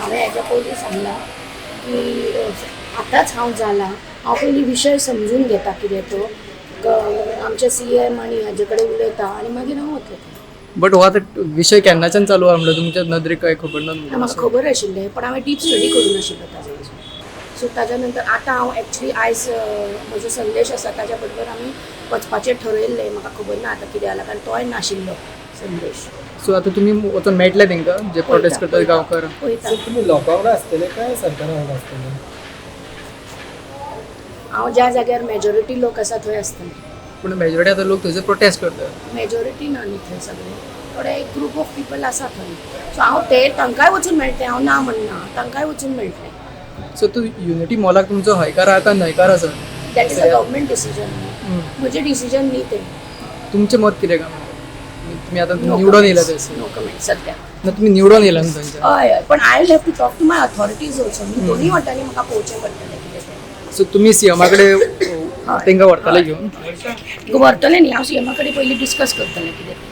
हांवें हेज्या पयलीं सांगलां की आतांच हांव जालां, हांव पयलीं विशय समजून घेता कितें तो, आमचे सीएम आनी हाजे कडेन उलयता आनी मागीर हांव वतलें. बट हो आतां विशय केन्नाच्यान चालू आहा म्हणल्यार तुमच्या नदरेक काय खबर ना तुमकां? म्हाका खबर आशिल्लें, पण हांवें डीप स्टडी करूं नाशिल्लो ताजेर. सो ताज्या नंतर आतां हांव एक्चुली आयज म्हजो संदेश आसा, ताज्या बरोबर आमी वचपाचें ठरयल्लें. म्हाका खबर ना आतां कितें जालां, कारण तोय नाशिल्लो संदेश. सो आतां तुमी वचोन मेळटले तांकां जे प्रोटेस्ट करतात गांवकार? पळयता. सर, तुमी लोकां वांगडा आसतले काय सरकारा वांगडा आसतले? हांव ज्या जाग्यार मेजॉरिटी लोक आसा थंय आसतलें. पूण मेजॉरिटी आतां लोक थंयसर प्रोटेस्ट करतात. मेजॉरिटी ना न्ही थंय, सगळे थोडे एक ग्रूप ऑफ पिपल आसा थंय. सो हांव ते तांकांय वचून मेळटलें, हांव ना म्हणना, तांकांय वचून मेळटलें. सो तूं युनिटी मॉलाक तुमचो हयकार आहा काय न्हयकार आसा? That is a government decision, म्हजें डिसिजन न्ही तें. तुमचें मत कितें काय? तुमी आतां निवडून येयला थंयसर. नो कमेंट सद्या. ना, तुमी निवडून येयला न्हू थंयच्यान. हय हय, पण I will have to talk to my authorities also न्ही. दोन्ही वाटांनी म्हाका पळोवचें पडटलें कितें तें. सो तुमी सीएमा कडेन तांकां व्हरतले घेवन? व्हरतलें न्ही, हांव सीएमा कडेन पयलीं डिस्कस करतलें कितें तें.